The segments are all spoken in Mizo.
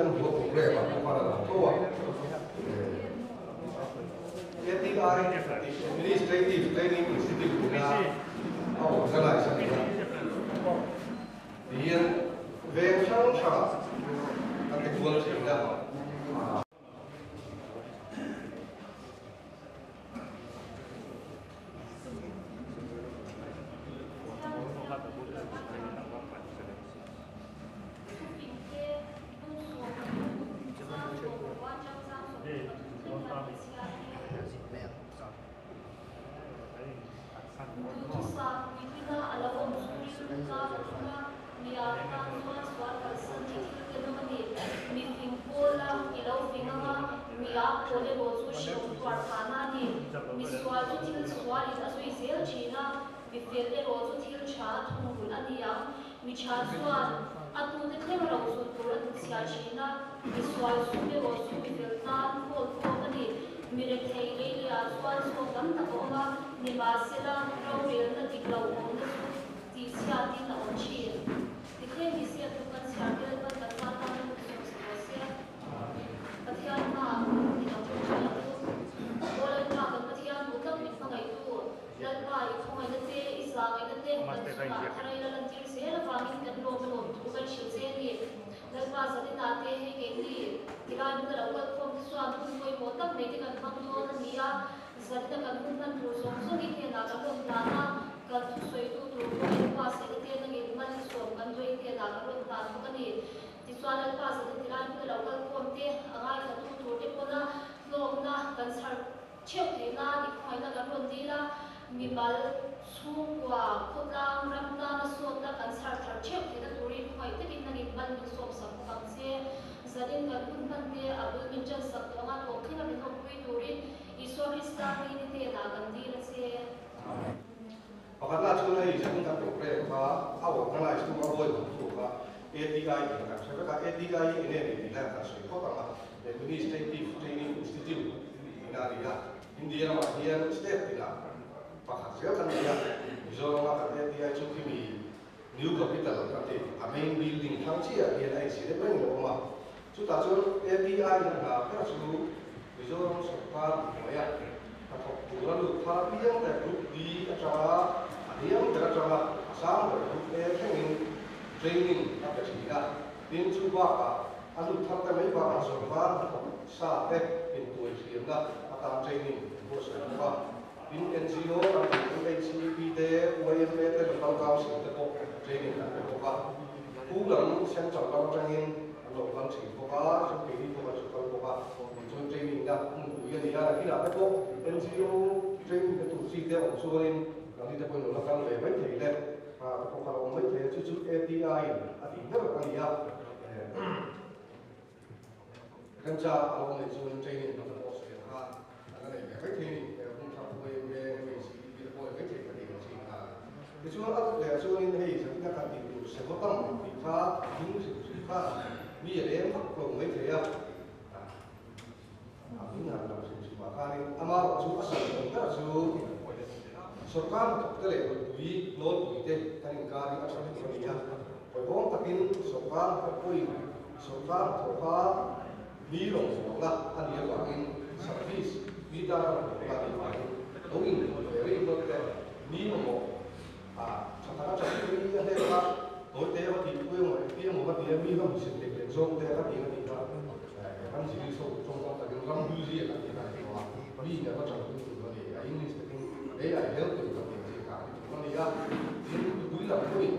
kan hmu a programme ah pawh khan a lang tho a. ATI Administrative Training Institute ina a organize a ni a. Tihian veng hrang hrangah kan ti kual thin a. Pakhatna chu hei zan kan programme kha a organize tu a vawi hman tu kha ATI tih kan hre vek a, ATI hi enge ni tih hian kan sawi phawt ang a, Administrative Training Institute tihna a ni a, India ramah hian state tinah pakhat zel kan nei a, Mizoram-a kan ATI chu khimi New Capital kan ti, a main building thlang chiah hian a insi deuh reng lo awm a, chutah chuan ATI in a hna ber chu Mizoram sawrkar hnuaia hnathawk tura lut thar apiang te Group D atanga a hniam ber atanga a sang ber Group A thlengin training a pe thin a, tin chu bakah a lut thar te mai bakah sawrkar hnathawk sa te intuai hliamna atan training an buatsaih bawk a. Tin, NGO kan tih chu HEP te, YMA te, Local Council te pawh training an pe bawk a. Pu lam Central lam atangin an lo kal thin bawk a, chu keini pawh kan chu kal bawk a. Tichuan training na hmunpui a ni a, nakinah te pawh NGO training pe tur chi te awm chuanin nangni te pawhin lo la kal ve mai thei le, te pawh kha lo awm mai thei a, chu chu ATI in a tih ber a ni a. Kan cha a lo neih chuan training kan la pawh sawi ang kha kan la nei ve mai thei a ni. He hun thar pawh em em hei CEP te pawh mai thei ka ti ang chi kha. Tichuan a leh chuanin hei zatina kan tih tur Sevatam tih kha hming hrim hrim kha mi a leng vak lo mai thei a. A hming han lam hrim hrim ah khanin amaherawh chu a sawi awm ber chu sorkar hnathawk te leh mipui nawlpui te kan inkar hi a tha tur a ni a. Hawihhawm takin sorkar hnathawk pawhin Sorkar hnathawka mi rawngbawlna a nih avangin service mi tana rawngbawlna a nih avangin lo inhmuh ve rih hlawt te mi mamawh a tha taka tha pui a hlek a, tawite va tih pui emaw engti emaw va tia mi va hmusit lek lek zawng te ka tih a tih kha ram ziri so tawngkam takin ram hlui zia kan tih kha a ni lo a, mi ina va tanpui tur a ni a, English takin they are helping kan tih ang chi kha a ni tur a ni a, tin mipui lam pawhin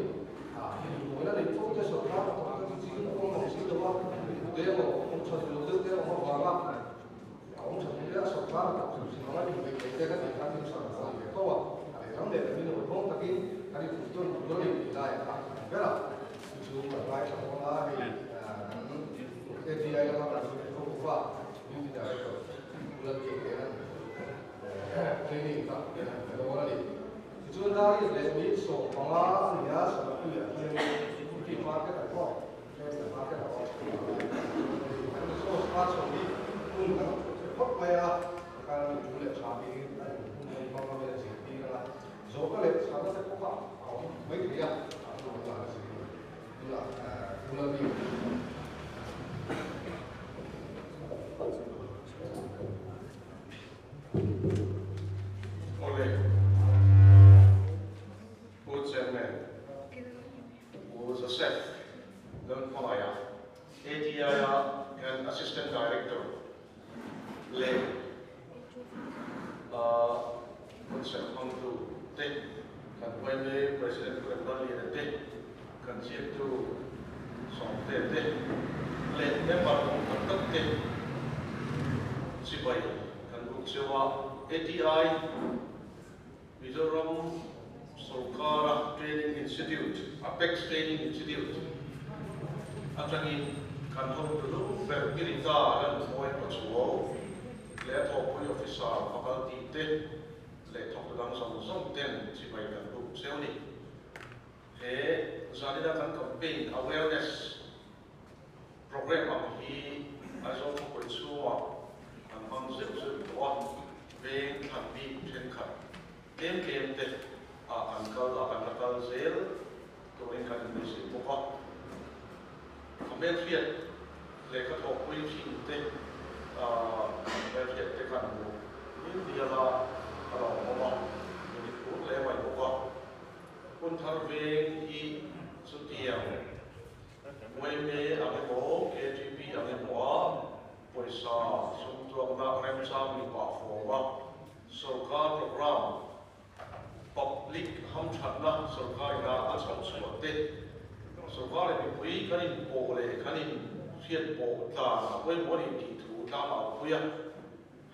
A inbuaina neih fo te sawrkar a thawk te chu chin a awm ang si lo a, tute emaw awm tha duh lo deuh te awm avanga a awm tha duh te a sawrkar a thawk hrim hrim anga inbeih theih te ka tih khan thil tha lo a ni ve fo a, a lehlam leh lamin awihawm takin kan infuih tawn tur a ni tih lai a ni ber a, chu chu kan ngaithla dawn a, hei kan ATI lama kan sawi fo bawk a, Duty Director Pu Lalbiakliana training kha an pe dawn a ni. Tichuan Darius leh mi 15 a ni a, Sanapuiah hian City Market an awm, Trader Market a awm. An resource kha chho hi hun kan thawk phawt mai a, tikhan an inṭul leh ṭha tiin an inhung mai hmang a mel a zirtir ang a, zawhna leh chhana te pawh kha a awm mai thei a, a hun awm dan a zir a ni. Tunah Pu Lalbiakliana. ATI-a kan Assistant Director leh concert hmangtu te, kan yma President Pu Remlalliana te, kan ziaktu Sawmte te leh member awm tak tak te chibai kan buk cheu a. ATI Mizoram sorkara Training Institute, Apex Training Institute, atangin kan hotu lu ber Pirita Lanmawi Pachuau leh a thawhpui officer faculty te leh thawktu dang zawng zawng ten chibai kan buk cheu ni. He zanina kan campaign awareness Programme ang hi Aizawl khawpui chhungah an hmang zeuh zeuh tawh a, veng thlan bik thenkhat tlem tlem te ah kan kal a, kan la kal zel turin kan inbeisei bawk a. Ka hmelhriat leh ka thawhpui thin te hmelhriat te kan hmu mial mial a, ka lawmawm a, min i phur hle mai bawk a. Hun thar veng hi chutiang Yma ang emaw, KTP ang emaw a pawisa sumtuakna remchang ni pah fawm a, sorkar programme, public hamthatna sorkarina a chhoh chhuah te, sorkar leh mipui kan inpawh leh kan inhriat pawh tlan a pawimawh a ni tih thu tlangau pui a,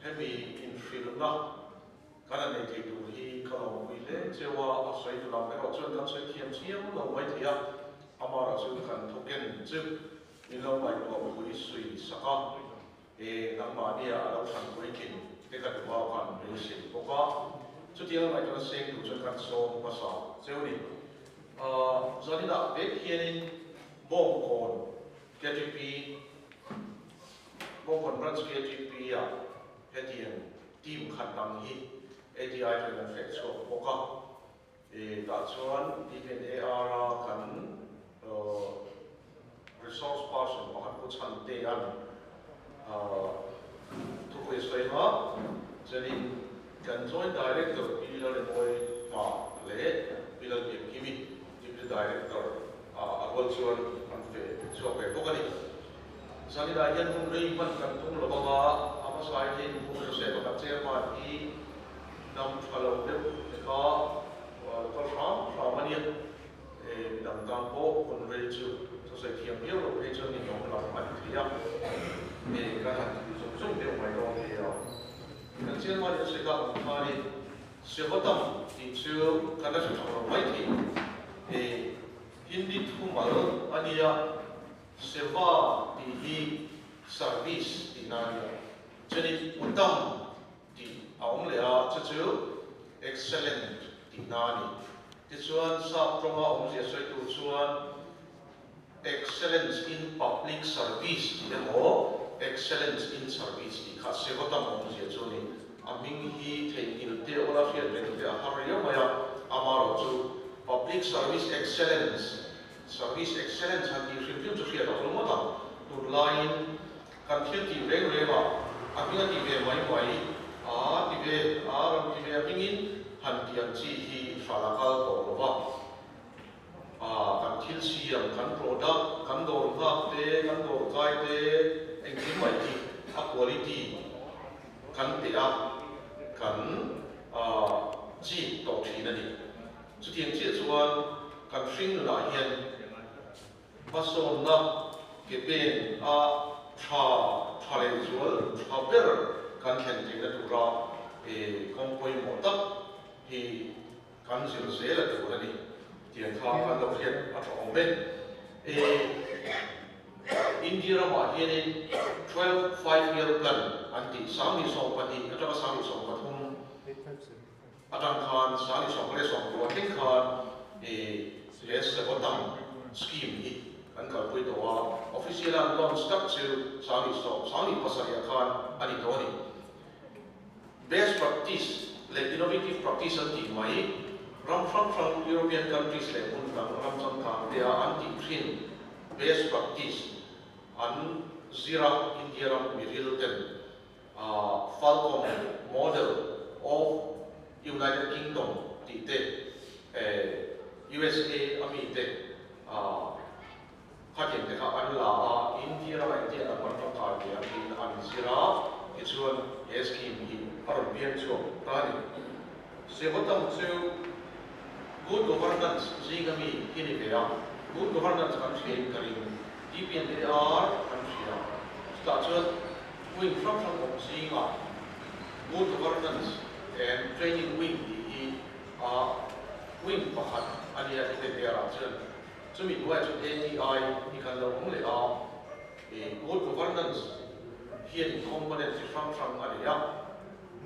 hemi inhrilhna Kan han nei thei tur hi ka lawmpui hle cheu a, a sawi tu lam erawh chuan kan sawi thiam chiam lo mai thei a, amah chu kan thuken chu min lo ngaihtuah pui sui sak a, e nangmahnia a lo thlanpui thin te ka duh a kan beisei bawk a, chutiang a ngaihtuahna seng tur chuan kan sawm hmasa cheu ni. Zaninah vek hianin Bawngkawn KTP, Bawngkawn Branch KTP ah hetiang Team khat dang hi ATI chuan an feh chhuak bawk a, e tah chuan DNAR a kan resource person pakhat Pu Chhantea'n thupui a sawi a, chuanin kan Joint Director Pi Lalremawi Pa leh Pi Lalbiakkimi Deputy Director a rual chuan an feh chhuak ve bawk a ni. Zaninah hian hun rei hman kan tum lo vang a, a hmasa hian Pu Joseph a kan chairman hi dam tha lo deuh eka lo kal hram hram a nia. Midang tan pawh hun rei chu thusawi thiam viau lo phei chuan ninawm lam a ni thei a, kan han ti zung zung deuh mai dawn nia. Kan chairman in a sawi tak ang khanin Sevatam tih chu kan la hre thang lo mai thei. Hindi thumal a nia. Seva tih hi service tihna a ni a, chuanin Uttam tih a awm leh a, chu chu excellent tihna a ni. Tichuan sap tawnga awmzia sawitu chuan excellence in public service tih emaw excellence in service tih kha Sevatam awmzia chu a ni. A hming hi theihnghilh te awla hriat reng te a har riau mai a, amaherawhchu public service excellence Service excellence han tih hrim hrim chu hriat a awm ngawt ang. Tunlaiin kan thil tih reng reng ah a hming a ti ve mai mai a ti ve a rawn ti ve a hmingin han tih ang chi hi hral a kal tawh lo va. A kan thil siam, kan product, kan dawr nghak te, kan dawr kai te engkim mai hi a quality kan teh a kan chik tawh thin a ni. Chutiang chiah chuan kan hring nunah hian hmasawnna ke pen a tha tha leh zual tha ber kan thlen theihna tura kawng pawimawh tak hi kan zir zel a tur a ni. Tiang kha kan lo hriat a tha awm e. India ramah hianin 12 five year plan an tih 2012 atanga 2030 Atang khan 2023 thleng khan he Sevatam scheme hi kan kalpui tawh a, official an launch tak chu 2027 ah khan a ni tawh a ni. Best practice leh innovative practice an tih mai, ram hrang hrang European countries leh hmun dang ram changkang te a an tih thin best practice an zir a India ram miril ten Falcon Model of United Kingdom tih te, USA a mi te khatiang te kha an la a, India rama. tiang an hman tangkai ve ang tiin an zir a, tichuan he scheme hi a rawn piang chhuak ta a ni. Sevatam chu good governance zinga mi hi ni ve a, good governance kan hriain ka ring, DPNAR kan hria, chutah chuan wing hrang hrang awm zingah good governance and training wing tih hi a wing pakhat a nia DPNAR ah chuan. Chumi hnuaiah chuan ATI hi kan lo awm leh a, good governance hian component chi hrang hrang a nei a,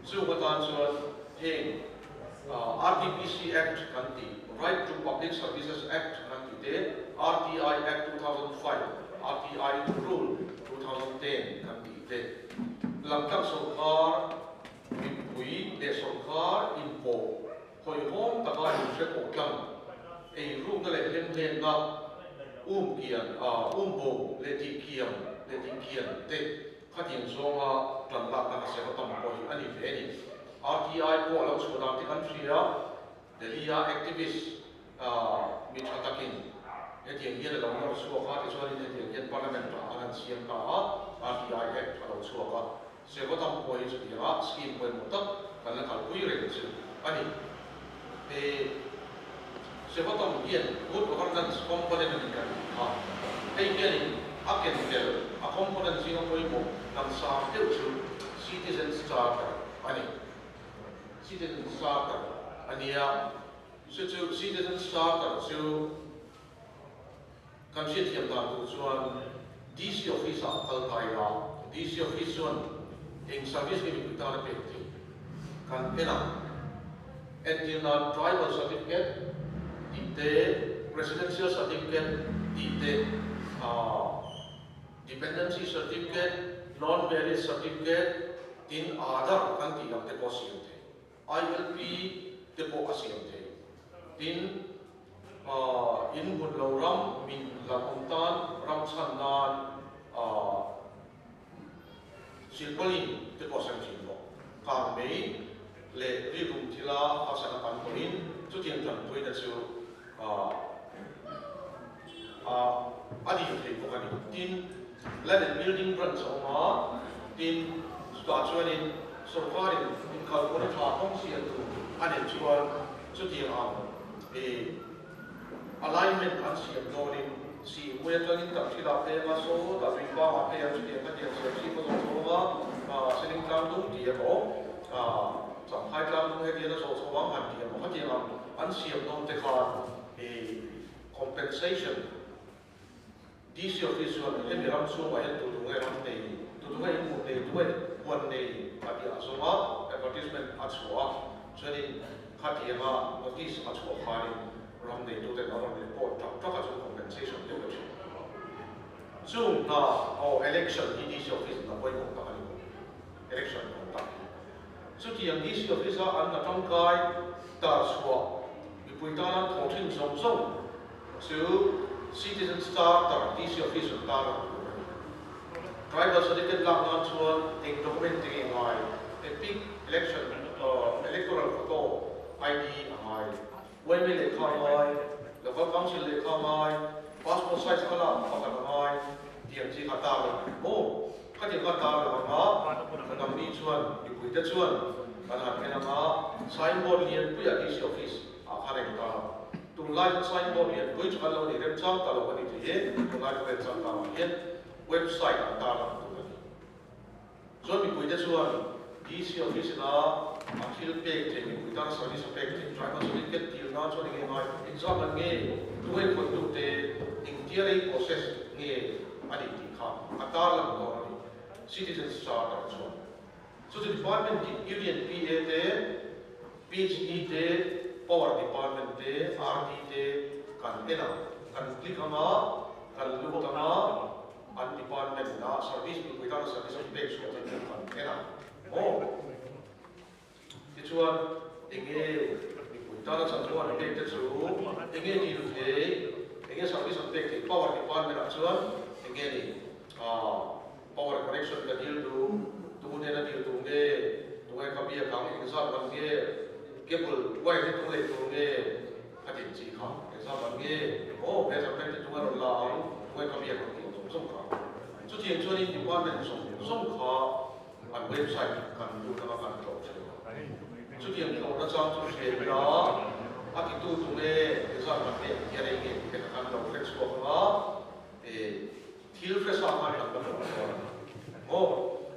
chung atan chuan heng RTPC Act kan tih, Right to Public Services Act kan tih te, RTI Act 2005, RTI Rule 2010 kan tih te, langtlang sawrkar mipui leh sawrkar inpawh Hawihhawm taka inhre pawh tlang, eirukna leh hlemhlemna, um kian, um bo leh tih kiam leh tih kian te khatiang zawnga tan lakna ka sema tam pawh hi a ni ve a ni. RTI pawh a lo chhuah dan te kan hria, Delhi-a activist mi tha takin hetiang hian a lo nawr chhuak a, tichuanin hetiang hian Parliament-ah an han siam ta a, RTI Act a lo chhuak a. Sevatam pawh hi chutianga scheme pawimawh tak kan la kalpui reng chu a ni. He Sevatam hian good governance component a ni kan tih kha. Hei hianin a ken tel a component zinga pawimawh langsar deuh chu Citizens Charter a ni. Citizens Charter a nia. Chu chu Citizens Charter chu Kan hriatthiam dan tur chuan DC Office ah kal ta ila, DC Office chuan eng service nge mipui tan a pek tih kan en ang. Entir nan Tribal Certificate tih te, Residential Certificate tih te, Dependency Certificate, Non-Marriage Certificate tin Aadhaar kan tih lam te pawh a siam thei. ILP te pawh a siam thei. Tin, in hmun lo ram min lam awm tan ram chhan nan silpauline te pawh a siam thin bawk. Kang mei leh rilrum thila harsatna kan pawhin chutiang tanpuina chu a dil thei bawk a ni. Tin, Land and Building Branch a awm a, tin, chutah chuanin sorkarin inkalpawhna tha kawng siam tur a neih chuan chutiang ang alignment an siam dawnin si hmui atangin kan thil ah phei anga sawtah lui pangah phei ang chutiang khatiang siam si pawh zawh chho anga Seling tlang dung tih emaw Champhai tlang dung hetiang a zawh chho ang han tih emaw khatiang ang an siam dawn te khan compensation DC office chuan hemi ram chhungah hian tu tunge ram nei, tu tunge in hmuh nei, tunge huan nei a tih a zawng a, advertisement a chhuah a, chuanin khatianga notice a chhuah khanin ram neituten a rawn report tak tak a chu compensation deuh a thin. Chung hna aw election hi DC office hna pawimawh tak a ni bawk. Election conduct hi. Chutiang DC office a an hna tangkai tar chhuah mipui tana an thawh thin zawng zawng chu Citizens Charter DC office an tar lang tur a ni. Tribal Certificate lak nan chuan eng document te nge ngai? Epic Election Electoral Photo ID a ngai, YMA lehkha a ngai, Local Council lehkha a ngai, Passport size thlalak pakhat a ngai tiang chi kha tar lang a ni maw? Khatiang kha tar lang anga ka nangni chuan mipuite chuan kan han en anga signboard lianpuiah DC office ah khan a intar ang. Tunlai chuan signboard lianpui chu kan lo nei remchang ta lo a ni thei e, tunlai khawvel changkangah hian website an tar lang tur a ni. Chuan mipuite chuan DC office ina a thil pek thei mipui tana service a pek thei driver certificate dil nan chuan eng nge ngai, exam an nge, tunge khawntu te engtia rei process nge a nih tih kha a tarlang dawn a ni, Citizens Charter chuan. Chu chu department tih Union PA te, PHE te, Power department te, RD te kan en ang, kan click anga, kan lut anga, An department a service mipui tana service an pek chhuah te chu kan en a maw? Tichuan enge mipui tana chanvo an pek te chu enge dil thei, enge service an pek thei power department ah chuan enge ni power connection ka dil duh, tu hnena dil tur nge, tunge ka biak ang, engzat man nge, cable wire hi tung leh tur nge, A din chi kha engzat man nge aw he zan pek te tunga rawn la ang tunge ka biak ang tih ang zawng zawng kha. Chutiang chuanin department zawng zawng kha an website kan lut anga kan tlawh thin a. Chutiang tlawh nachang chu hria ila, a titu tunge engzat man nge engtia rei nge tih te kha kan lo hre chhuak anga, thil hre sa khan kan la hmuh dawn a ni maw?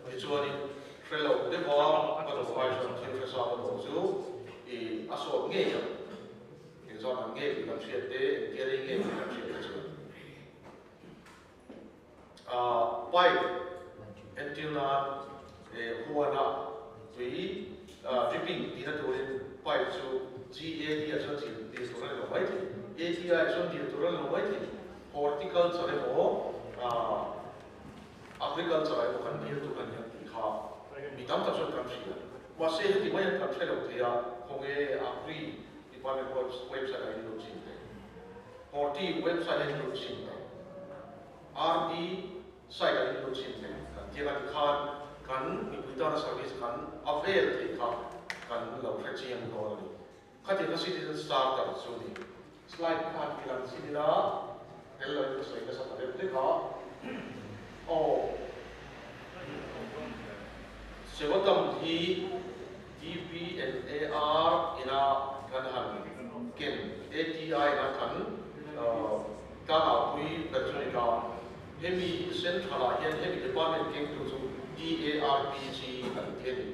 Tichuanin hre lo deuha ka dawh ai chuan thil hre sa ka dawh chu a sawt ngei ang. Engzat man nge tih kan hriat te, engtia rei nge tih kan hriat te chuan. Pipe entir nan huana tui dripping tihna turin pipe chu GAD ah chuan dil tur a ni lo mai thei, ATI ah chuan dil tur a ni lo mai thei, horticulture emaw agriculture ah emaw kan dil tur a ni ang tih kha mi tam tak chuan kan hria. Mahse heti mai an kan hre lo thei a, khawnge agri department website ah in lut chin thei. Horti website a inlut chhin teh. RD site a inlut chhin teh. Kan tiang a tikhan kan mipui tana service kan avail theih kha kan lo hre chiang dawn a ni. Khatiang kha citizen starter chu ni. Slide khan ti lang chin ila tel lo in ka sawi nasa ta deuh hlek a. Aw. Sevatam hi DPNAR ina kan han ken ATI ina kan tlangau-pui ber chu ni ta. Hemi central ah hian hemi department kengtu chu DARPG an ti a ni.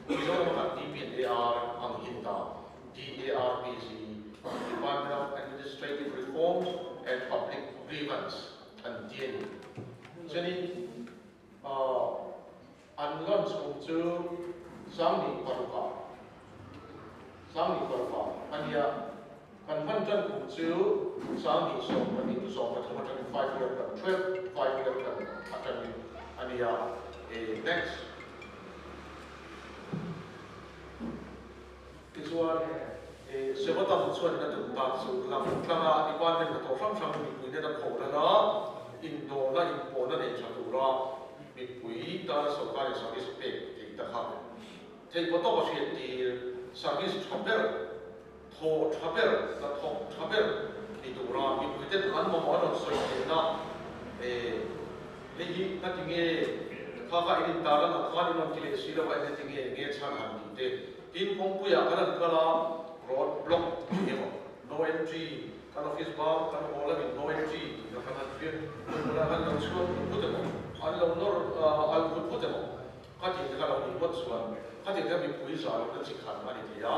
Mizoram ah kan DPNAR ang hi ni ta. DARPG, Department of Administrative Reforms and Public Grievance an ti a ni. Chuanin An launch kum chu 2006 ah 2006 ah a nia. Kan hman tan kum chu 2012 13 atangin five year plan, 12 five year plan atangin a nia. Next. Tichuan, Sevatam chuan a tum tak chu lang tlanga department hnathawh hrang hrang mipui nen a pho lan a, indawrna inpawhna nei tha tura mipui tana sawrkarin service a pek theih ta kha theih paw tawk a hriat tir. Service tha ber, thaw tha ber, hnathawk tha ber ni tura mipui ten an mamawh an rawn sawi theihna hei hi ngatinge kha kha in intar lan ang khan in rawn ti leh si lo a, engatinge nge chhan han tih te. Tin, kawngpuiah kan han kal a, road block tih emaw, no entry, kan office bang, kan haw lamin no entry tih kha kan han hriat, hmunah kan lo chhuak vut vut emaw, an lo nawr alh vut vut emaw, khatin te kha lo nih ngawt chuan khatin te kha mipui zah lohna chi khat a ni thei a,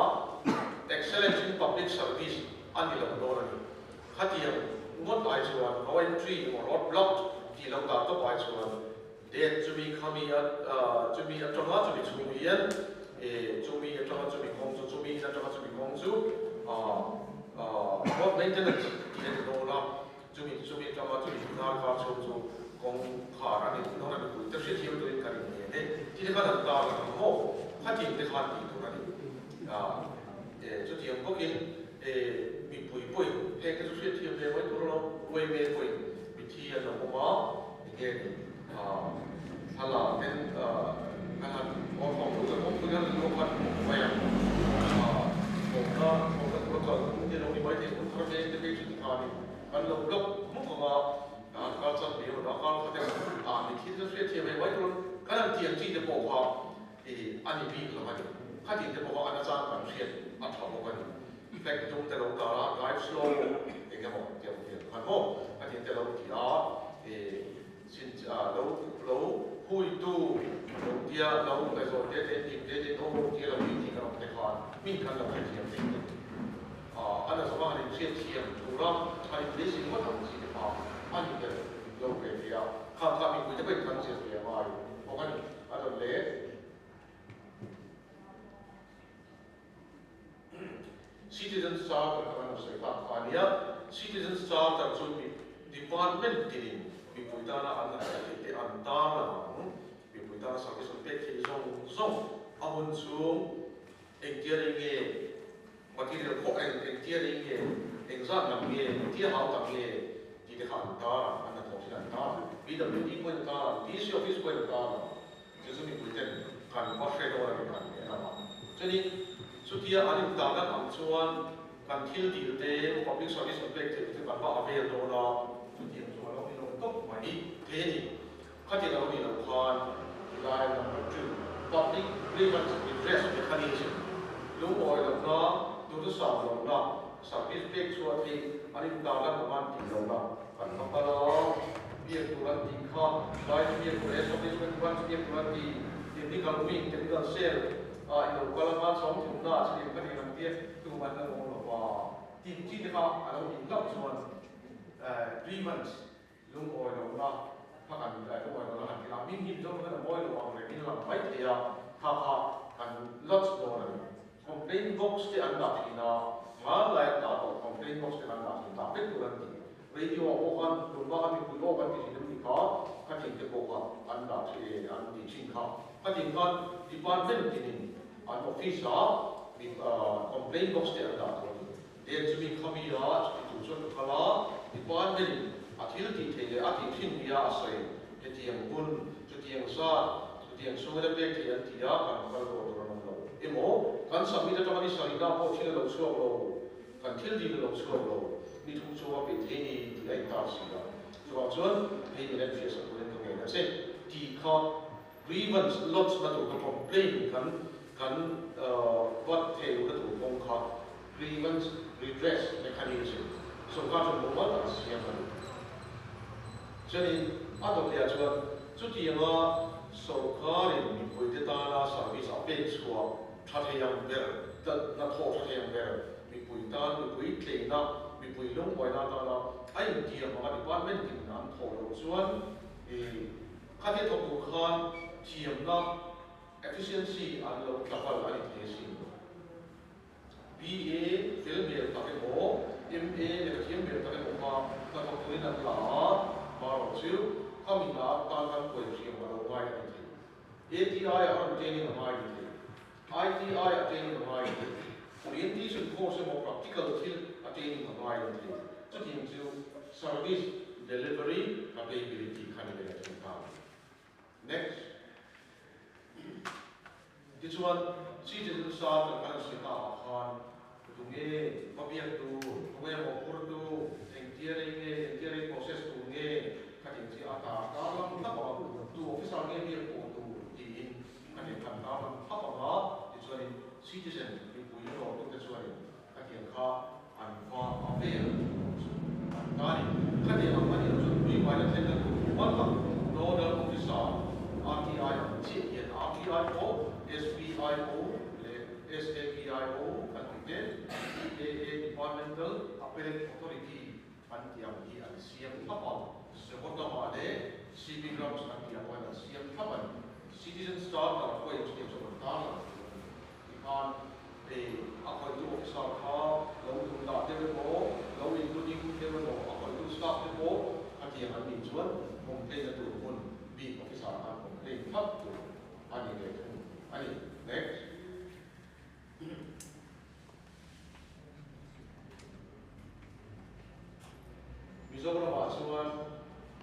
excellence in public service a ni lo dawn a ni. Khatiang ngawt ai chuan no entry emaw road block tih lo dah tawp ai chuan Date chumi khami a chumi atanga chumi chhung hian e chumi atanga chumi kawng chu chumi in atanga chumi kawng chu road maintenance tih a ni dawn a, chumi chumi atanga chumi hnar kar chhung chu kawng khar a ni dawn a mipui te hriathiam turin kan inngen e tih te khan an tar lang ang maw khatin te khan tih tur a ni e chutiang bawkin e mipui pawhin heng te chu hriathiam ve mai tur alawm uaime pawhin mithi an lo awm a. Enge ni thla ten kan han awrhawm lut a kawngpui kan han luak khan hmuh mai ang thawmna thawmna tura kal hmun te lo ni mai thei hmun thar veng te phei chu ti khanin kan lo block hmuk ang a an kal chan ve emaw kal khat emaw mi thil chu hriat thiam ve mai turin kan han tiang chi te pawh kha a ni bik lo a ni khatin te pawh kha a nachang kan hriat a tha bawk a ni. Flag tum te lo tar a, drive slow eng emaw ti ang tiang khan maw a tin te lo ti a, sin lo lo hui tu lo tia lo ngaihzawn te te dim te te aw tia lo ti tih kan awm te khan min khan lo hrethiam thei te a na zawng a han inhriatthiam tura han inbeisei ngawt ang chi te kha a ni ber lo ve thei a, khang kha mipui te pawhin kan zir ve a ngai bawk a ni a rawn le. Citizen Charter kha kan lo sawi tak kha a nia. Citizen Charter chu department tinin mipui tana an han sawi theih te an tar lang ang. Mipui tana service an pek theih zawng zawng a hun chhung engtia rei nge, material pawh eng engtia rei nge, engzat lam nge, engtia hau tak nge tih te kha an tar ang, an hnathawh thin an tar ang. PWD pawhin a tar ang, DC office pawhin a tar ang. Chu chu mipui ten kan va hre dawn a ni kan en ang a. Chuanin chutia an intarlan ang chuan kan thil dil te, public service an pek theih te chu kan va avail dawn a, chutiang chu a lo ni lo tawp mai thei a ni. Khati lo ni lo khan tilai number 2 public grievance redress mechanism lungawi lohna duhthusam lohna service pek chhuah theih an intarlan ang an tih lohna kan va kal a, biak tur an tih kha lai chu biak tur establishment branch biak tur an ti, technical wing, technical cell ah i lo kal anga chhawng thumna ah chutiang kha nih ang tia tumah an la awm lo va tih chi te kha a lo nih hlauh chuan grievance Lungawi lohna kha kan lungawi lohna han tih a, hming hi Mizo hian a mawi lo ang reng in a lang mai thei a, kha kha kan lodge dawn a ni. Complaint box te an dah thin a, ngal lai an dah tawh complaint box te kan dah thin, dah vek tur an ti. Radio ah pawh khan tun bak a mipui aw kan ti thin em ni kha, khatin te pawh kha an dah thin an ti thin kha. Khatin khan department tinin an office ah complaint box te an dah tur a ni. Date chumi khami a chuti tur chuan ka kal a, department in a thil tih theih leh a tih thin nia a sawi, hetiang hun, chutiang zat, chutiang chhungin a pek theih an ti a, kan kal dawn tur an awm lo. Emaw, kan submit atanga ni sarihna pawh thil a lo chhuak lo, kan thil dil a lo chhuak lo, ni thum chunga peih thei ni tih a intar si a. Chuvang chuan hei min enfiah sak turin ka ngen a che tih kha grievance lodge na tur kha complaint kan kan vat thei lohna tur kawng kha grievance redress mechanism sorkar chuan mumal tak a siam a ni. Chuanin a dawtliah chuan chutianga sorkarin mipuite tana service a pek chhuah tha thei ang ber, hnathawh tha thei ang ber mipui tan mipui tleina, mipui lungbuaina atana a intiam anga department tin an thawh loh chuan i Khatia thawk tur khan thiamna, efficiency, an lo tlafal a ni thei asin. BA fel hmel tak emaw, MA lehkha thiam hmel tak emaw kha hna thawk turin an la a, marawh chu khami hna atan khan kuai hriam a lo ngai a ni thei. ATI ah rawn training a ngai a ni thei. ITI ah training a ngai a ni thei. Orientation course emaw practical thil a training a ngai a ni thei. Chutiang chu service delivery capability kha ni ve a thung ta. Next. Tichuan, citizen charter kan sawi ta ah khan tunge va biak tur, tunge mawhphurtu, engtia rei nge, engtia rei process tur nge khatin chi a tar tar lam thlap ang a, tu officer nge biak pawh tur tiin khatin kan tar lam thlap ang a, tichuanin citizen mipui rawltute chuanin Khatiang kha an va a vel chu an ta a ni. Khatiang ang a nih loh chuan tui hmaina thlenna tur mumal tak Nodal Officer RTI ang chiah hian RTI pawh SPIO leh SAPIO kan tih te DAA Departmental Appellate Authority an tih ang hi an siam thlap a, Sevotamah leh CB Grams an tih ang pawhin an siam thlap a ni. Citizen Charter pawhin chutiang chu a rawn tarlang tih a ni. Tikhan e a khawihtu officer kha lo duh dah deuh emaw, lo including deuh emaw, a khawihtu staff te pawh khatiang an nih chuan complaint na tur hmun bik officer khan complaint thlap tur a ni ve thung a ni. Next. Mizoramah chuan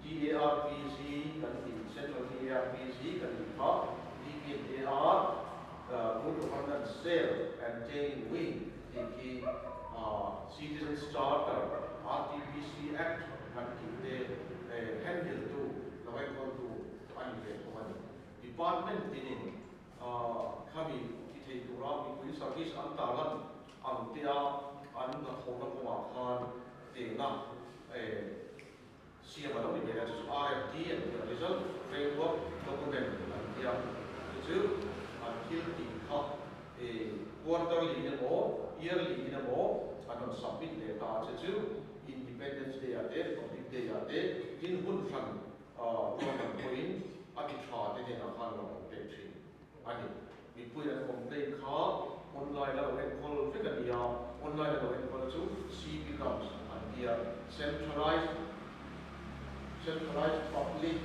DARPG kan tih, Central DARPG kan tih kha DPNAR, Good Governance Cell and Training Wing tih khi Citizens Charter, RTPC Act kan tih te handle tu, lo enkawltu a ni ve thung a ni. Department tinin Khami ti thei tura mipui service an tarlan ang te a an hnathawhna kawngah khan tehna siam a lo ni ve a, chu chu RFD an ti a, Result Framework Document an ti a, chu chu an thil tih kha quarterly in emaw yearly in emaw an rawn submit leh ta a, chu chu Independence Day ah te Republic Day ah te tin hun hran Ruahman pawhin a ti tha te hnenah khan lo awm pek thin a ni. Mipui an complaint kha online a lo enkawl vek a ni a, online a lo enkawl chu CP Grams an ti a, Centralized Centralized Public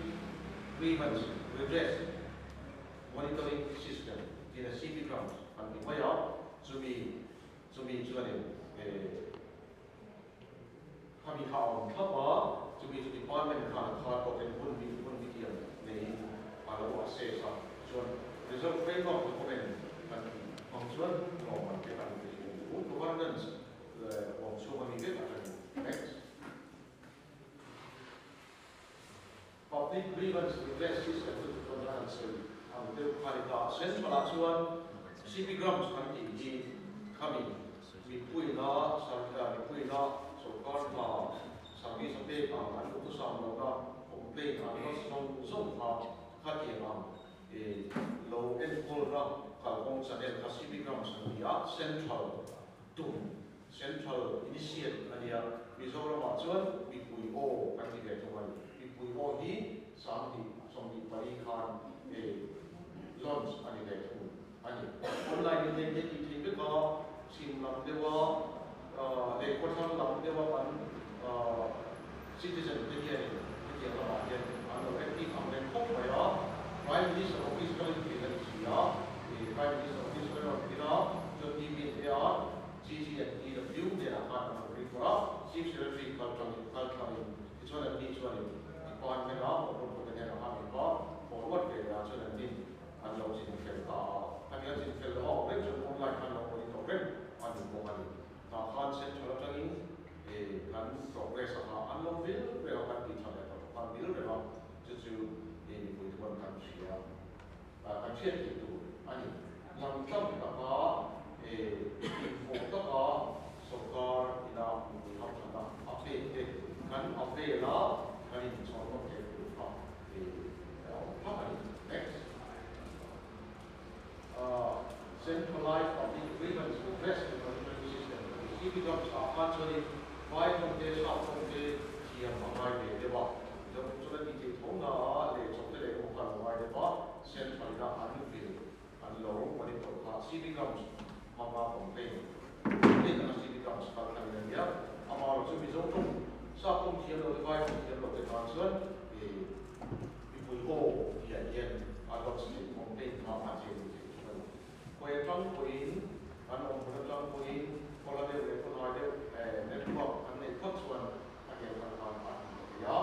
Grievance Redress Monitoring System tiin a CP Grams an ti mai a, chumi chumi chuanin Khami kha a awm thlap a, chumi chu department khan a khar tawkin hun bi hun bi tiang neiin a lo assess a, tichuan result framework document kan tih hmang chuan tlawmman te kan pe thin a ni. Good governance awm chhung a mi vek atangin. Next. Public. Public Grievance Redress System chu chuan kan han sawi ang deuh kha ni ta. Central ah chuan CP Grams kan tih hi khami mipuina mipuina sorkar hna service a pek ang an duhthusam lohna complaint an la zawng zawng kha khatiang ang lo enkawlna kalkawng channel kha CP Grams an ti a, Central tum Central initiate a nia, Mizoramah chuan mipui aw kan ti ve thung a ni. Mipui aw hi 2024 khan launch a ni ve thung a ni. Online in hei hei tih theih vek a, chhim lam deuha leh khawthlang lam deuha kan citizen te hianin hetiang lamah hian an lo active ang reng khawp mai a. Prime Minister office kalin thil a ni si a, Prime Minister office kalin a rawn thil a, chuan DPNA GGNTW hnenah khan an rawn report a, Chief Secretary kal tangin kal thlangin tichuan an ni chuanin department a awpawlpute hnenah khan min va forward ve leh a, chuan an nin an lo chin fel ta a, khami an chin fel loh a awm reng chuan online khan lo monitor reng a ni bawk a ni. Tah khan central atangin kan progress a kha an lo vil reng a, kan tih tha leh tawh khan vil reng a, chu chu mipui te pawn kan hria. Kan hriat theih tur a ni. Langtlang taka inhawh taka sorkar ina mipui hamthatna a pek te kan a vela kan inchhawrhnawm theih tur kha a awm phak a ni. Next. Centralized Public Grievance Redress and Monitoring System kan ti. CPGRAMS ah khan chuanin vai hlawm te, sap hlawm te thiam a ngai ve deuh a. Mizo chuan a tih theih tho na a, leh chawpte leh emaw kha a lo ngai deuh a, Central ina an vil an lo monitor kha CPGRAMS hmanga complaint complaint anga CPGRAMS kal thlangin a nia. Amaherawhchu chu Mizo tawng sap tawng thiam lo te, vai tawng thiam lo te tan chuan mipui aw tihah hian a lodge theih complaint kha a thei duh theih thung a ni. Khawi atang pawhin kan awm hmun atang pawhin khawla deuh leh khawhnai deuh network kan neih phawt chuan a hel kan tan a ti ta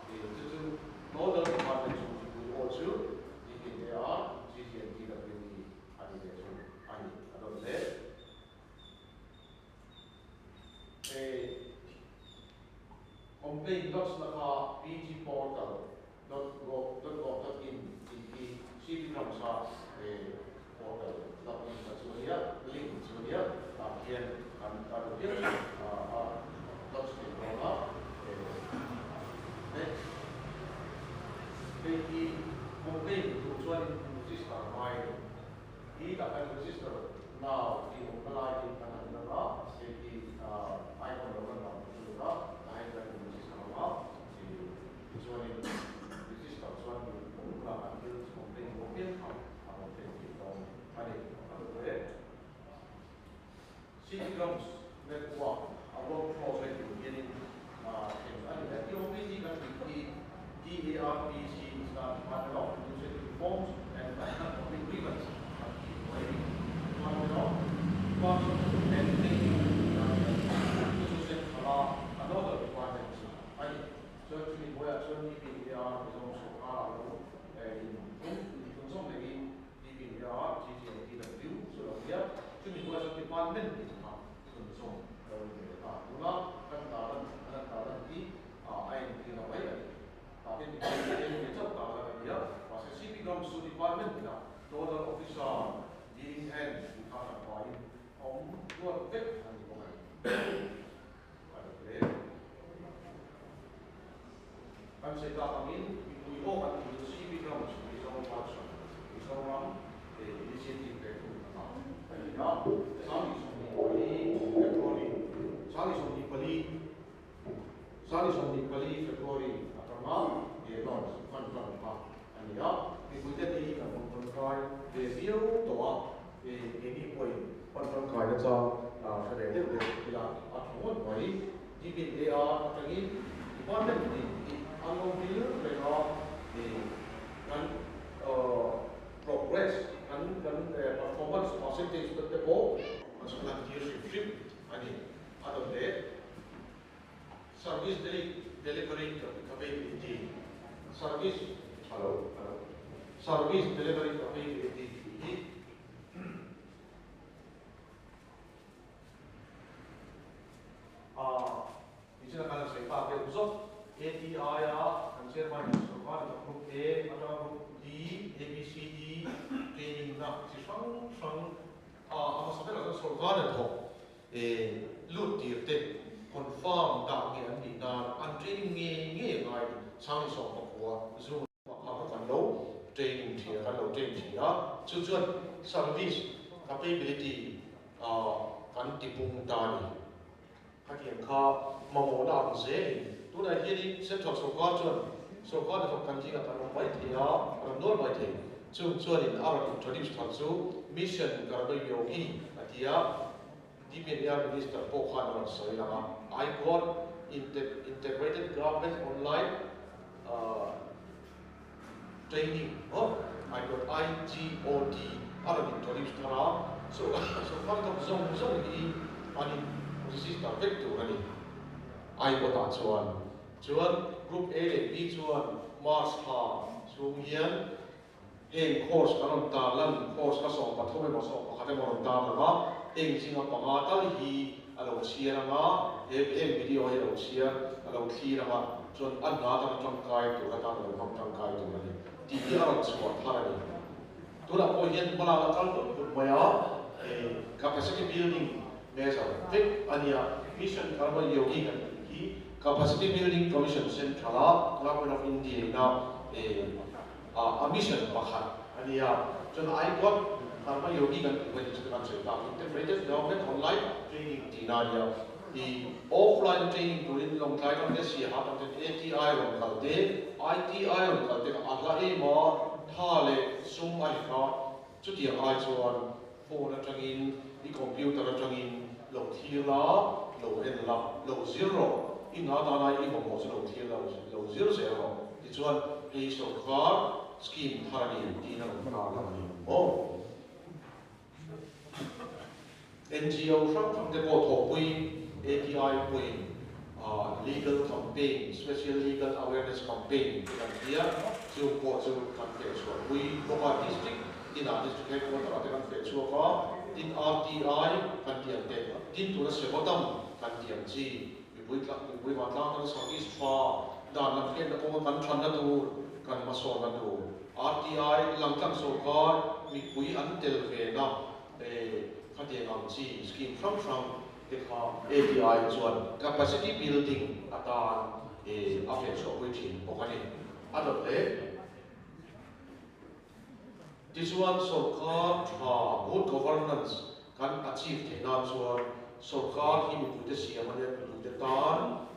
thei a, chu chu Nodal Department chu mipui aw chu DPAR GGNTW hi a ni ve thung a ni a dawt hle. Complaint lodge na kha pgportal dot gov dot gov dot in tih hi CP Ramsa portal login na chu a nia, link chu a nia, tah khian kan tar viau a lodge thei dawn a. Next, hei hi complaint tur chuanin register ngai a ni. Hi tah khan register now tih awmna lai hi kan han lang a, hei hi icon lo lan dan chu ni a, tah hian kan in register ang a, tichuanin register chuan mi pumna an thil complaint duh apiang kha a complaint theih dawn a ni. A duh e. City Grounds Network a workflow sawi tur hianin then a ni leh. DOPC kan tih hi DARPC is the Department of Administrative Reforms and Public Grievance kan tih mai a ni. Department of Department and Training chu chu Central a a nodal department chu a ni. Chuan chumi hnuaiah chuan DPAR Mizoram sawrkarah lo inthunzawm lehin DPAR, GGNTW chu lo nia. Chumi hnuaiah chuan department tih kha thunzawm a lo ni ve ta. Tuna kan tarlan kan han tarlan hi a entir a mai a ni. Tah hian department eng ve chauh tarlan a ni a. Mahse CP Grams chu department tinah nodal officer, dealing hand tih kha hran pahin a awm ruat vek a ni bawk a ni. A ni hle. Kan sawi tak angin mipui aw kan tih chu CP Grams Mizoram Version, Mizoram Initiative leh thung a ni a. 24 February, 24, 24 February atanga he launch hman hman kha a ni a. Mipuite te hi kan rawn tangkai ve viau tawh a, keini pawhin hman tangkai nachang hre ve deuh deuh ila a tha ngawt mai. DPAR atangin department tin hi an lo vil reng a, kan progress, kan performance percentage te pawh an sawi lan tir hrim hrim a ni. A dawt leh service delivery capability, service hello hello service delivery capability tih hi A, tichuan kan han sawi tak deuh zawk. ATI a kan chairman in sorkar a thawk Sorkar hnathawk lut tir te confirm dah nge an nih nan an training ngei ngei a ngai 19 June ah khan kan lo training thin a, kan lo train thin a, chu chuan service capability kan tipung ta a ni. Khatiang kha mamawhna ang zelin tunah hianin Central Sorkar chuan sorkar hnathawk kan zingah kan awm mai thei a, kan awm nual mai thei. Chung chuanin a rawn introduce thar chu Mission Karma Yogi a ti a, DPNR Minister pawh khan a rawn sawi lang a, I got Integrated Government Online Training, I got IGOT a rawn introduce thar a, sorkar thawk zawng zawng hi an in register vek tur a ni. IGOT ah chuan chuan Group A leh B chuan March thla chhung hian heng course kan rawn tar lan course kha 13 emaw 11 emaw rawn tar lo va, heng zinga panga tal hi a lo chhiar ang a, he heng video hi a lo chhiar, a lo thlir ang a, chuan a hna atanga tangkai tur atan a lo hmang tangkai tur a ni tih hi a rawn chhuah thar a ni. Tunah pawh hian hmalak a kal vut vut mai a, capacity building measure vek a nia, Mission Karma Yogi kan tih hi Capacity Building Commission Central a Government of India ina a mission pakhat a nia. Chuan I got Karma Yogi kan tih mai chu kan sawi tak Integrated Government Online Training tihna a nia. I offline training turin Lawngtlai ram te Siaha ram ten ATI rawn kal te, ITI rawn kal te kha a hla em a, tha leh sum a hek a, chutiang ai chuan phone atangin i computer atangin lo thlir la, lo en la, lo zir rawh, i hna tan ai i mamawh chu lo thlir la, lo zir zel rawh. Tichuan hei sorkar scheme thar a ni tiin a rawn tar lang a ni maw? NGO hrang hrang te pawh thawhpui ATI pawhin legal campaign, special legal awareness campaign te kan ti a, chung pawh chu kan feh chhuahpui bawk a, district tinah district headquarter ah te kan feh chhuak a, tin RTI kan ti ang te, tin tuna Sevatam kan ti ang chi, mipui tlang mipui vantlang tana service tha dan lam hriatna kawnga kan thanna tur, kan hmasawnna tur, RTI langtlang sorkar mipui an tel ve na Khatiang ang chi scheme hrang hrang te kha ATI chuan capacity building atan a feh chhuahpui thin bawk a ni. A dawt hle. Tichuan sorkar tha, good governance, kan achieve theih nan chuan sorkar hi mipuite siam a nia, mipuite tan,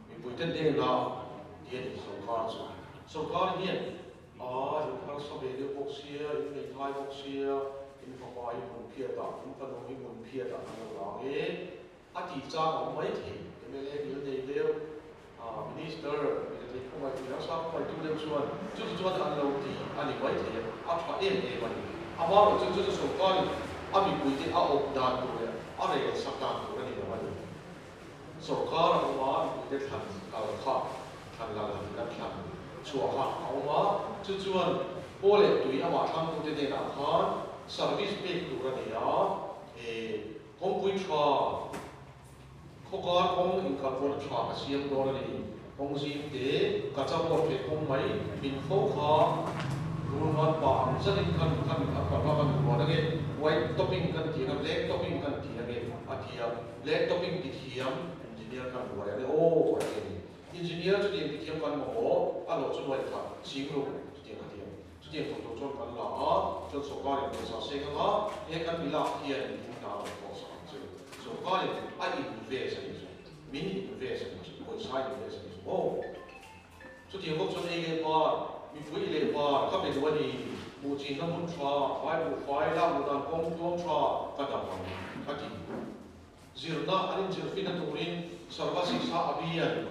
mipuite hnenah ti a ni sorkar chu. Sorkar hian A, in harsa ve deuh bawk sia, in hmeithai bawk sia, in fapa hi hmun phiat ah, in fanu hi hmun phiat ah kan lo lang e, a tih chang a awm mai thei. Mla bill nei deuh, Minister, mi thei khawngaih mi harsa khawngaih tu deuh chuan chuti chuan an lo ti a ni mai thei a, a tha em em a ni. Amaherawhchu chu chu sorkarin a mipuite a awp dan tur leh a rel sak dan tur a ni lo a ni. Sorkar a awm a, mipuite thlan kal kha thlan lal han kan thlan chhuah kha a awm a, chu chuan paw leh tui amah thlangtute hnenah khan service pek tur a ni a, he kawngpui tha, khawkar kawng inkalpawhna tha ka siam dawn a ni, kawng zim te, ka chapawt ve kawng mai min fo kha rulngan pah ang zatin khan khan a kal a kan ruan ange, white topping kan ti anga black topping kan ti ange a ti a. Black topping ti thiam engineer kan ruai a ni aw a ti a ni. Engineer chutiang ti thiam kan mamawh a hlawh chu nuai khat ching ru chutiang a thiam. Chutiang thawk tur chuan kan la a, chuan sorkarin pawisa seng anga he kan mi lak hian in hna rawn thawh sak ang chu. Sorkarin a invest a nih chu, min invest a nih chu, pawisa invest a nih chu maw. Chutiang bawk chuan ei leh bar, mipui leh bar ka be duh a ni. Buhchinna hmun tha, fai buhfai lak luh dan kawng tluang tha ka dam ang, a ti. Zirna an inzirfina turin Sarva Shiksha Abhiyan,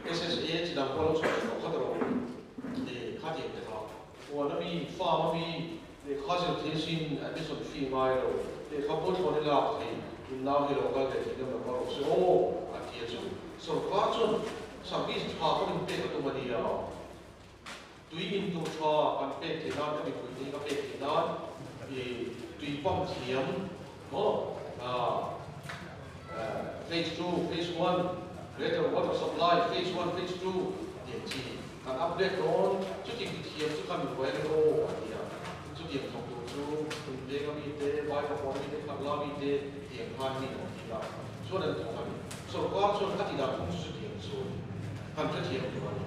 SSA, chi dang pawh lo chhuah leh tawh khat rawh. Khatiang te kha huan a mi, farm a mi, lehkha zir thei sin admission fee ngai lo, lehkha pawh thlawn i lak thei, in nau hi lo kal ve thei deuh lo kal rawh se aw, a ti a chu. Sorkar chuan service tha ka min pek a tum a nia. Tui in tur tha kan pek theih nan, ka mipui te hi ka pek theih nan i tui pump thiam maw phase 2, phase 1, greater water supply, phase 1, phase 2 tih ang chi kan update dawn. Chutiang ti thiam chu kan ruai ang aw a ti a, chutiang thawk tur chu. Tum Veng ami te, Vaivakawn ami te, Khatla ami te tiang khan mi an ti a, chuan an thawk a ni. Sorkar chuan a ti dan phung chu chutiang chu a ni. Kan hrethiam tur a ni.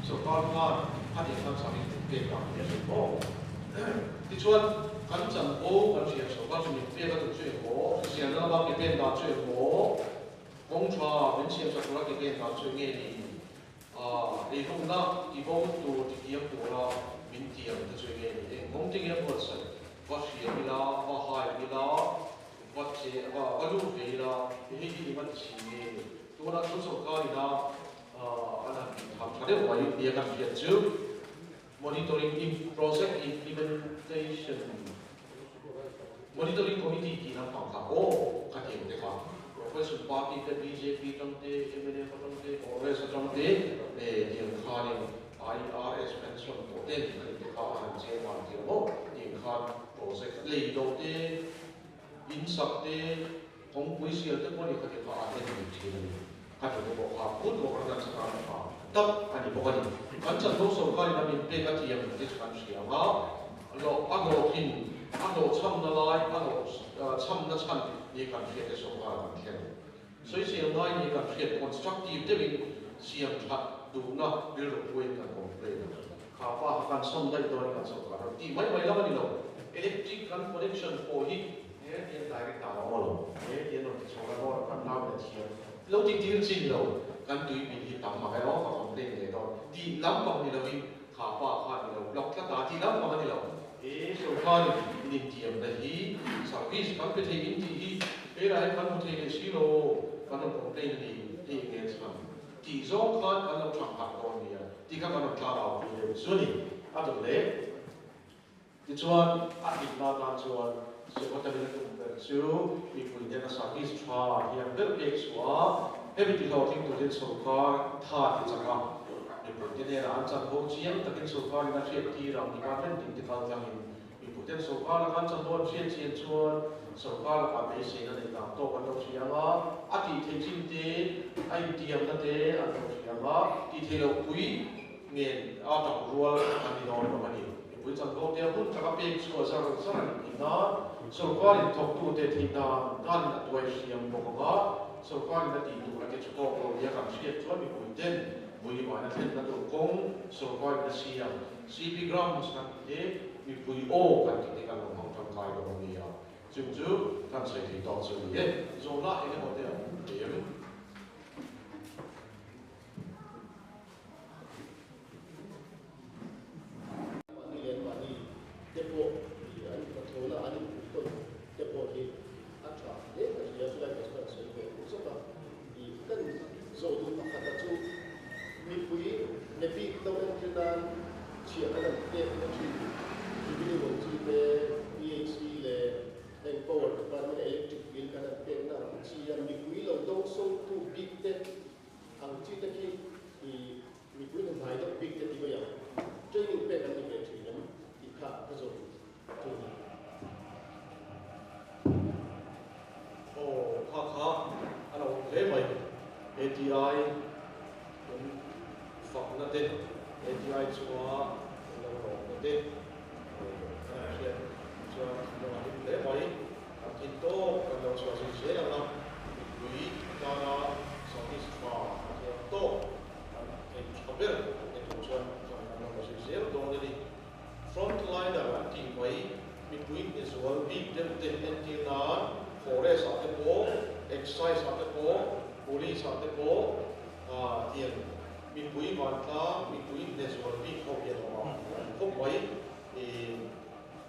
Sorkar khan a tiang khan service min pek a ni a hre maw? Tichuan, kan chanvo kan hria sorkar chu min pek a tum chu emaw, hriselna lama ke pen dan chu emaw, kawng tha min siamsak tura ke pen dan chu enge ni? Eirukna tibo tur tikiam tura min tiam te chu enge ni? Eng kawng te nge a buatsaih? Va hriam ila, va hai ila, va che, va va lut ve ila, hei hi eng a ti si nge? Tunah chuan sorkar ina an han tih tham tha deuh mai nia kan hriat chu Monitoring Project Implementation Monitoring Committee tih lampang kha aw ka ti ang te kha Opposition Party te bjp atang te, mnf atang te, Congress atang te tiang khanin IRS pension tawh te nih kha te kha a han cheng van tir maw tiang khan project lei do te, in sak te, kawngpui sial te pawh nih kha ti kha a en dik thin a ni. Ka ti te pawh kha good work an chak a tha tak a ni bawk a ni. Kan chanvo sorkarin a min pek a tiam te chu kan hria ang a, a hlawhthin, a hlawhchhamna lai, a hlawhchhamna chhan ni kan hriat te sorkar kan thlen. Sawisel ngai ni kan hriat constructive deuhin siam that duhna rilru phuin kan complain a. Kha pa kha kan sawn daih dawn i kan sorkar rawn tih mai mai lam a ni lo. Electric kan connection pawh hi he tian direct dan a awm lo. He tian rawn ti chhuak a rawn kan nau in a thiam lo ti tir chin lo. Kan tui bil hi tam mak e aw ka complain leh dawn tih lampang ni lovin kha pa khan i lo block tlat a tih lampang a ni lo. He sorkarin in intiamna hi service kan pe thei in tih hi heilai hian kan hmu thei leh si lo kan rawn complain a ni hei enge chhan. Tih zawng khan kan lo thang harh dawn nia tih kha kan rawn tlang au pui deuh chu a ni. A dawt leh tichuan a hlimna atan chuan Secretary a tum ber chu mipui hnena service tha hiam ber pek chhuah a, hemi ti hlawhtling turin sorkar tha ti chak a, mipuite hnenah an chanvo chiang takin sorkarin a hriat tir ang department tin te kal tlangin Mipuiten sorkar laka an chanvo an hriat chian chuan sorkar lakah beiseina neih dan tawk an lo hria ang a, a tih theih chin te, a intiamna te an lo hria ang a, tih theih loh pui nen a tang rual an ni dawn lo a ni. Mipui chanvo te a hun taka pek chhuah zar zar a nih theih nan sorkarin thawktute theih dan danin a tuai hriam bawk ang a, sorkarin a tih tur a ti tha tawk lo nia kan hriat chuan mipuiten vuivaina thlenna tur kawng sorkarin a siam. CP Grams kan tih te, mipui aw kan tih te kan lo hmang tangkai dawn a nia. Chung chu kan sawi thei tawk chu a ni e. Zawhna eng emaw te a awm thei em? Mahni leh mahni te pawh hi an hnathawhna an inpui tawn te pawh hi a tha hle ka hria. Chulai ka chu kan sawi ve duh zawk a. Kan zawh duh pakhata chu mipui ne bik lo entir nan chhiah kan han pek na thin revenue ang chi te, PHC leh heng power department a electric bill kan han pek na ang chi a mipui lo dawngsawngtu bik te ang chi te khi mipui hna hnai deuh bik te ti mai ang training pek an ni ve thin em tih kha ka zawh duh chu a ni. Aw kha kha a lo awm hle mai. ATI kan fakna te, ATI chunga kan lo lawmna te kan han hriat chuan kan lo hlim hle mai. Kan thin tawk kan lo chhuah zui zel ang a, mipui atana service tha a thiam tawk kan thei tha ber ni tur chuan kan lo la zui zel dawn a ni. Frontliner an tih mai, mipui hnezual bik deuh te entir nan Forest ah te pawh, Excise ah te pawh, Police ah te pawh tiang mipui vantlang, mipui hnezual bik ho hi an awm a khawp mai.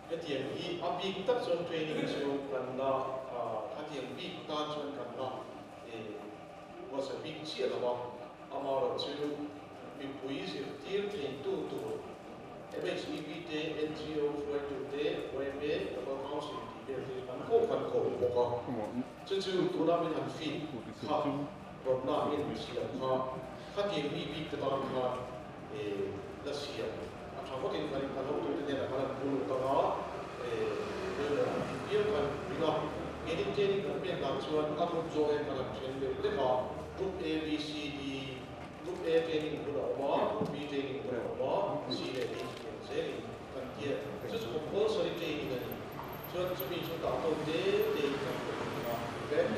Hetiang hi a bik tak chuan training chu kan la, khatiang bik tan chuan kan la buatsaih bik chiah lo a, amaherawhchu mipui zirtir theitu tur MHEP te, NGO hruaitu te, yma, Local Council tih vel te kan ko kan ko bawk a. Chu chu tuna min han feed kha rawtna min siam kha khatiang mi bik te tan khan la siam a tha ngawtin kan kan hotute hnenah khan an phur lut ang a, pawimawh an tih viau khan ring a. Keini training kan pek dan chuan a group zawng hian kan han then deuh hlek a, group A, B, C, D, Group A training hun a awm a, Group B training hun a awm a, C leh D tih ang zelin kan tia. Chu chu compulsory training a ni. Chuan chumi chu dah tawk te te in kan hmu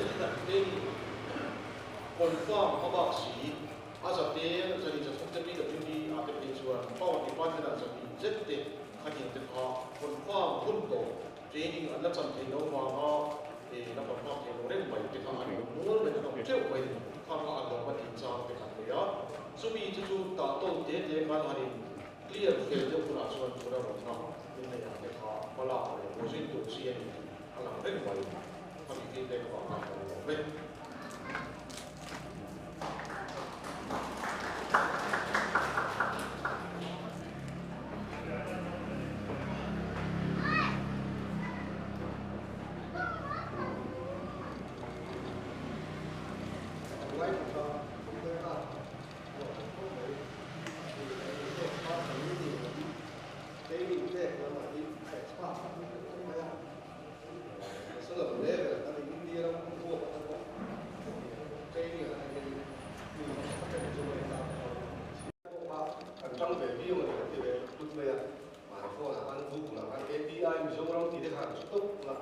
thin a. Training confirm a bak si a zate zali zathum te PWD ah te phei chuan Power Department ah zali zet te khatiang te kha confirm hun tawh training an la chan thei lo vanga la confirm thei lo reng mai te kha an awm nual mai an awm teuh mai kha kha an lo va tih chang te kan nei a. Chumi chu chu tah tawk te te khan han in clear fel deuh hunah chuan tuna rawtna inneih ang te kha hmalak leh bawhzui tur chi a ni tih a lang reng mai. Khami feedback avang khan ka lo lawm e. Kan tang ve viau a ni kan ti ve tlut mai a, mahni phone ah khan Google ah khan API Mizoram tih te khan an hre tawp a,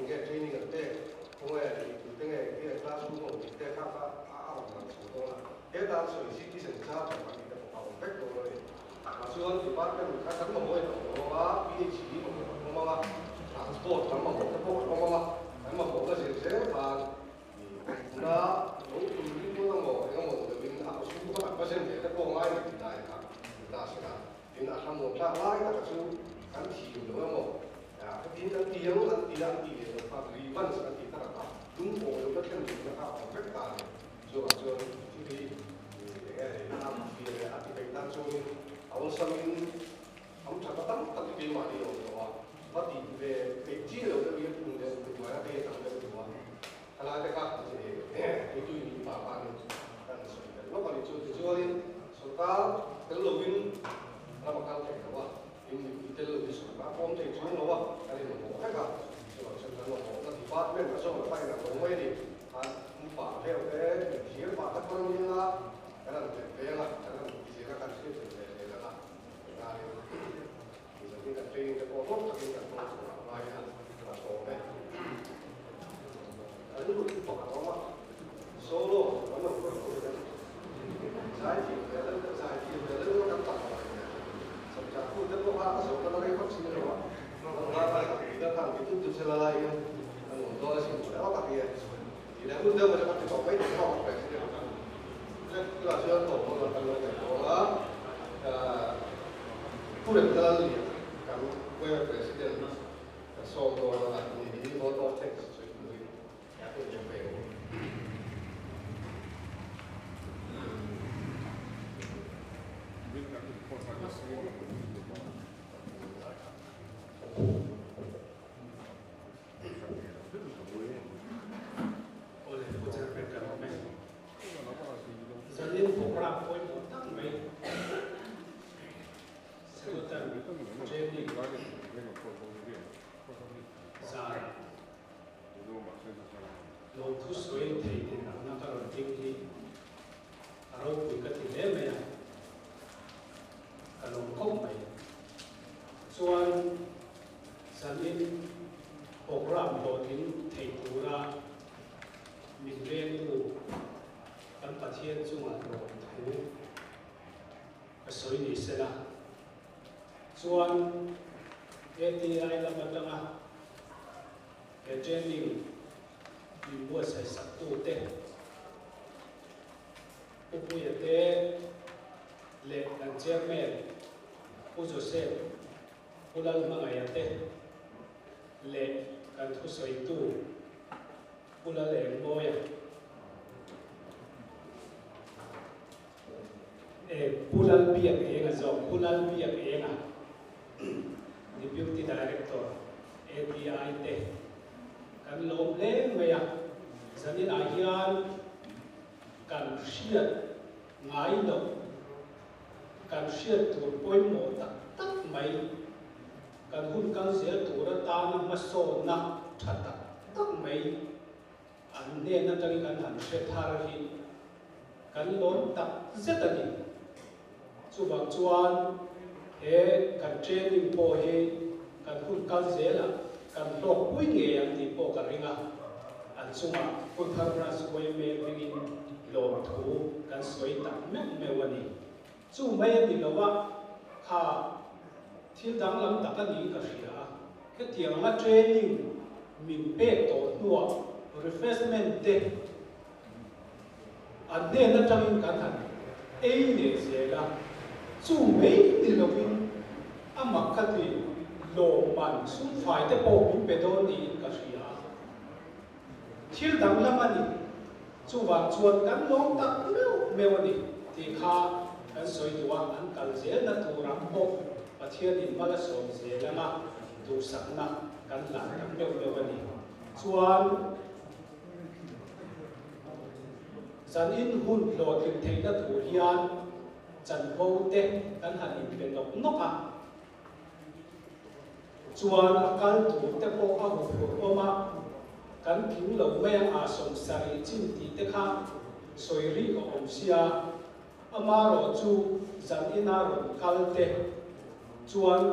Nge training an pek, khawnge tih tute nge nge classroom a awm tih te kha kha a rawn lang chho dawn a. Heta an sawi citizen charter kan tih te pawh kha a awm vek dawn a ni. Mah chuan department kha kan mamawh in a awm ang a, PHE mamawh kan awm ang a, transport kan mamawh te pawh kan awm ang a, kan mamawhna zir zel khan tuna lo tum ringawt amaw engemaw ni lovin a kawsum kha kan va zen ve te pawh ngai ni tih lai kha ni ta se la. Tin, a hramawm tlak lai taka chu kan thim lo emaw, hetiang kan ti ang an ti a, an tih leh loh kha grievance kan tih tak ang a, lungpawh lohna thlen tumna kha a awm vek ta a ni. Chuvang chuan thil hi eng nge ni, a fi leh a ti peih tan chuangin a awlsamin am that a tam tak hi keimahni a awm tawh a, va tih ve peih chi lo deuh hi a phun leh hnuai a te a tam deuh tawh a, khalai te kha puitu in pah khanin kan sawi tel lawk a ni. Chu tichuanin sorkar tel lovin ram a kal thei lo a, in mipui tel lovin sorkar pawm thei chuang lo a, kan inmamawh vek a, chuvang chuan kan mamawhna department a zawng a in ang lo mai a ni. Khan upa vel te, thir pah te pawh an nia, kan han tlem veng a, kan han ti zel a, kan hriat zel ve zel ang a, tunlaiin Mizote kan training te pawh hlawk takin kan hmang tur a ngai a, a hlawm e. Kan lut pakhat a awm a, solo kan lo khawih khawih kan zaithiam ve deuh deuh, zaithiam ve deuh deuh kan tam lo ania. Samchah khu te pawh kha a zawh na rei vak si lo a, kan ngai kha tui deuh khan ti tut tut sela laiin kan awm dawn asin tih leh tak hi e. Tih leh hun deuh chu kan ti tawh mai thei bawk a president khan. Tunah chuan tawp kan lo nei dawn a. Pu Remdal lian kan Where President kan sawm dawn a ni hi vote of thanks sawi turin ka hun ka pe ang. Awle Pu Chairman ka lawm e. Zanin program pawimawh tak mai Senator Training zan lawmthu sawi thei din angna ka rawn ding hi a ropui ka ti hle mai a, ka lawm khawp mai. Chuan zanin program hlawhtling thei tura Min vengtu kan Pathian chungah lawm thu ka sawi ni sela chuan ATI lam atanga he training min buatsaih saktute Pu Puia te leh kan Chairman Pu Joseph Pu Lalhmangaia te leh kan thusawitu Pu Lalengmawia e Pu Lalbiakenga zawk, Pu Lalbiakenga, Deputy Director, ATI te kan lawm hle mai a, zaninah hian kan hriat ngai loh, kan hriat tur pawimawh tak tak mai, Kan hun kal zel tur atana hmasawnna tha tak tak mai an hnen atangin kan han hre thar hi kan lawm tak zet a ni. Chuvang chuan he kan training pawh hi kan. hun kal zelah kan hlawkpui ngei ang tih pawh ka ring a, an chungah Hunthar Branch yma hmingin lawmthu kan sawi tak meuh meuh a ni. Chu mai a ni lo a, kha thil danglam tak a niin ka hria a, hetiang anga training min pek tawh hnuah refreshment te an hnen atangin kan han ei leh zel a, chu mai ni lovin a mak ka ti lawmman sumfai te pawh min pe dawn niin ka hria a. Thil danglam a ni. Chuvang chuan kan lawm tak meuh meuh a ni tih kha kan sawi duh a, an kal zelna tur ang pawh Pathianin mal a sawm zel anga duhsakna kan hlan tak meuh meuh a ni. Chuan zanin hun hlawhtlin theihna tur hian chanvo te kan han inpe nawk nawk a. Chuan a kal tur te pawh a huphurh awm a, kan tling lo mai ang a sawmsarih chin tih te kha sawi rik a awm sia, amarawh chu zan ina rawn kal te chuan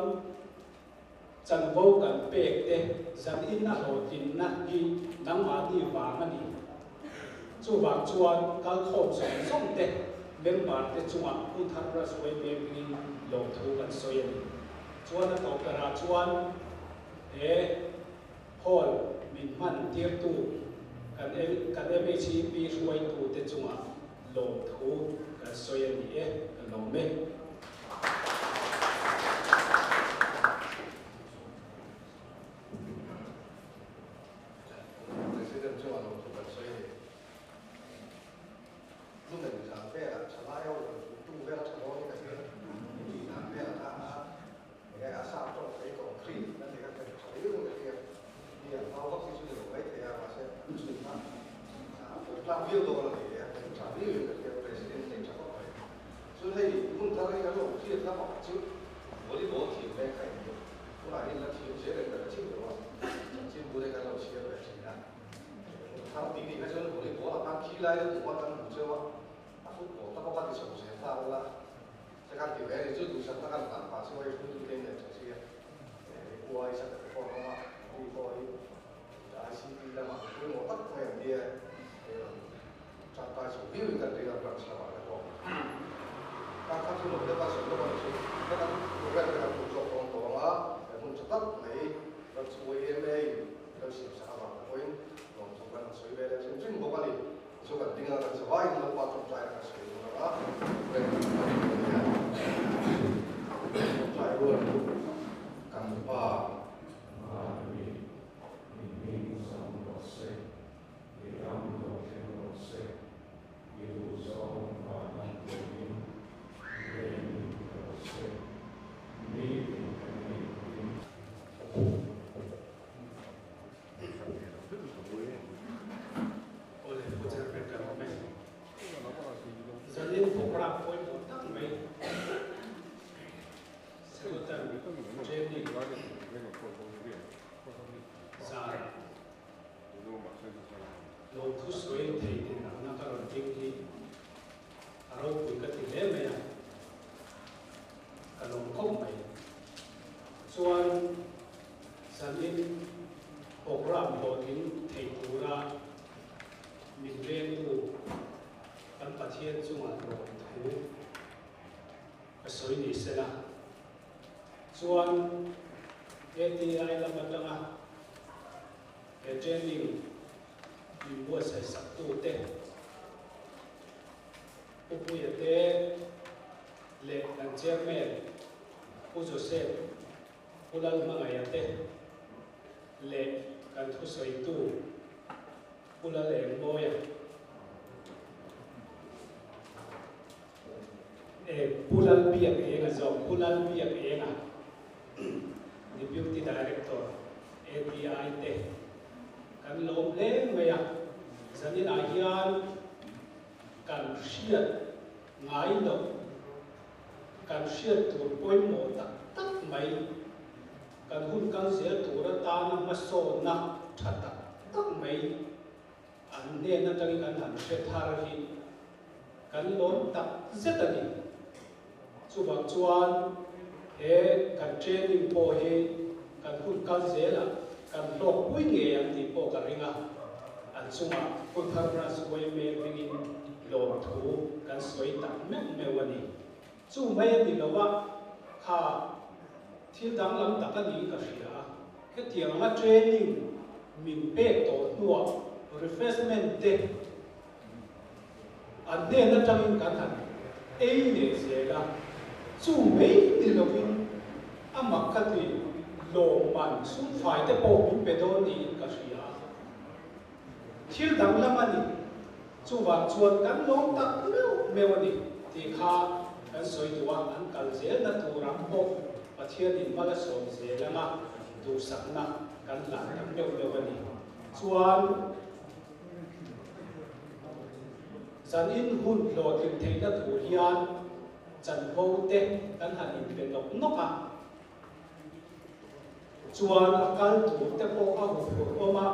chanvo kan pek te zan in a hlawhtlinna hi nangmahni vang a ni. Chuvang chuan kalkhawm zawng zawng te member te chungah Hunthar Brush yma hmingin lawmthu kan sawi a ni. Chuan a tawp berah chuan he hall min hman tirtu kan kan MHEP hruaitu te chungah lawmthu kan sawi a ni e, ka lawm e. President chuan lo thu kan sawi a ni. Lumen zan velah thalai ho kan thu tung vel a tha dawn in ka hria. Tih dan velah kha a enge a sap tawng thei concrete na ti kha ka tha viau in ka hria. Ni an hau vak hi chu ni lo mai thei a mahse an chhun kha a fel tlak viau dawn a ni e. Tha viau in ka hria President nei tha khawp mai. Chuan hei hun thar hi kan lo hriat na pakhat chu volleyball thiam mek kha in ni. Tunah hian la thiam zel em ka hre chiah lo a, chanchinbu te kan lo chhiar ve thin a. Thar tih nih kha chuan volleyball ah khan khi lai deuh duh a kan hmu cheu a, a football ta bawk a ti chho zel ta ula. Che khan ti ve a ni chu duhsakna kan hlan pah chu hei hruaitu te in leh tha si a, uai sak te pawh an awm a, mi pawh hi ICT lamah pawimawh tak mai an nia. Tangkai chho viau in kan ring a branch lamah te pawh kan kha chu lo deuh a sawi lawk a ni chu he kan program te kan tum zawk dawn tawh ang a he hmun tha tak mai branch YMA in lo siam sak avang te pawhin lawmthu kan han sawi ve leh hrim hrim bawk a ni chu kan ding a kan zavai in Lalpa tawngtai kan sawi dawn ang a program kan tum dawn a nia tawngtai rual chu kan pa Min zam rawh se. I ram lo thleng rawh se, i duh zawng van an turin leng rawh se, mi tin kan nei turin. Awle Pu Chairman ka lawm e. Zanin program pawimawh tak mai Secretary Training zan Lo thusawi thei din anga ka rawn ding hi a ropui ka ti hle mai a, ka lawm khawp mai. Chuan zanin program hlawhtling thei tura min vengtu kan Pathian chungah lawmthu ka sawi ni sela. Chuan ATI lam atanga he training min buatsaih saktute Pu Puia te leh kan Chairman Pu Joseph Pu Lalhmangaia te leh kan thusawitu Pu Lalengmawia E Pu Lalbiak Enga zawk, Pu Lalbiak Enga, Deputy Director, ATI te kan lawm hle mai a, zaninah hian kan hriat ngai loh, kan hriat tur pawimawh tak tak mai, kan hun kal zel tur atana hmasawnna tha tak tak mai, An hnen atangin kan han hre thar hi kan lawm tak zet a ni. Chuvang chuan he kan training pawh hi kan hun kal zelah kan hlawkpui ngei ang tih pawh ka ring a, an chungah Hunthar Branch yma hmingin lawmthu kan sawi tak meuh meuh a ni. Chu mai a ni lo a, kha thil danglam tak a niin ka hria a, hetiang anga training min pek tawh hnuah refreshment te an hnen atangin kan han ei leh zel a, chu mai ni lovin a mak ka ti lawmman sumfai te pawh min pe dawn niin ka hria a. Thil danglam a ni. Chuvang chuan kan lawm tak meuh meuh a ni tih kha kan sawi duh a, an kal zelna tur ang pawh Pathianin mal a sawm zel anga duhsakna kan hlan tak meuh meuh a ni. Chuan zanin hun hlawhtlin theihna tur hian chanvo te kan han inpe nawk nawk a. Chuan a kal tur te pawh a huphurh awm a,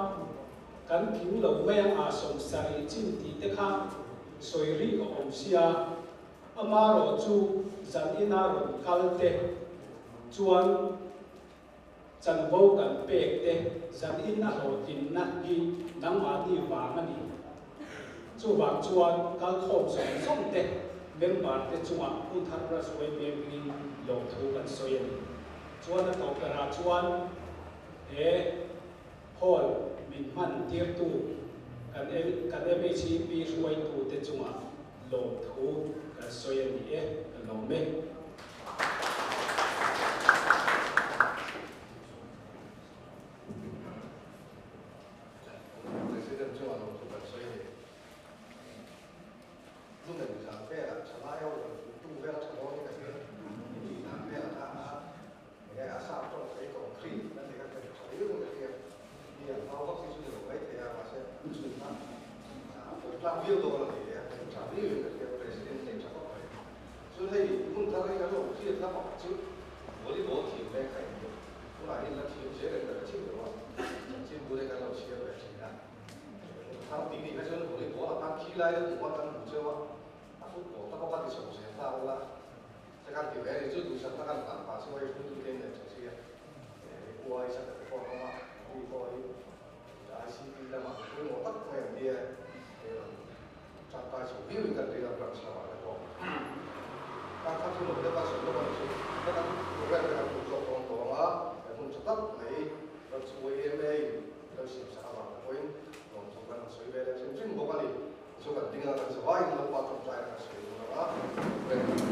kan tling lo mai ang a sawmsarih chin tih te kha sawi rik a awm sia, amarawh chu zan ina rawn kal te chuan chanvo kan pek te zan in a hlawhtlinna hi nangmahni vang a ni. Chuvang chuan kalkhawm zawng zawng te member te chungah Hunthar Brush yma hmingin lawmthu kan sawi a ni. Chuan a tawp berah chuan he hall min hman tirtu kan kan MHEP hruaitu te chungah lawmthu kan sawi a ni e, ka lawm e. President chungah lawmthu kan sawi a ni. Lumen zan velah thalai ho kan tum vel tha dawn hi ka hria. Tih dan vel kha a enge a sap tawng thei concrete na ti kha ka tha riau in ka hria. Mi an hau vak hi chu ni lo mai thei a mahse chhun kha a pawh tlak viau dawn a ni a, tha viau in ka hria President nei tha khawp mai. Chuan hei hun thar hi kan lo hriat na pakhat chu volleyball thiam mek kha in ni. Tunah hian la thiam zel em ka hre chiah lo a, chanchinbu te kan lo chhiar ve thin a. Thar tih nih kha chuan volleyball ah khan khi lai deuh duh a kan hmu cheu a, a football ta bawk a ti chho zel ta ula. Che kan ti ve a ni chu duhsakna kan hlan pah chu hei hruaitu te in leh tha si a, uai sak te pawh an awm a, mi pawh hi ICT lamah pawimawh tak mai an nia, hei rawn tangkai chho viau in kan ring a branch lamah te pawh. Kan kha thu lo deuh a sawi lawk a ni chu, heta kan program te kan tum zawk dawn tawh ang a, he hmun tha tak mai ram chu yma in lo siam sak avang te pawhin lawmthu kan han sawi ve leh hrim hrim bawk a ni. Chu kan ding a, kan zavaiin Lalpa tawngtaina kan sawi dawn ang a, program.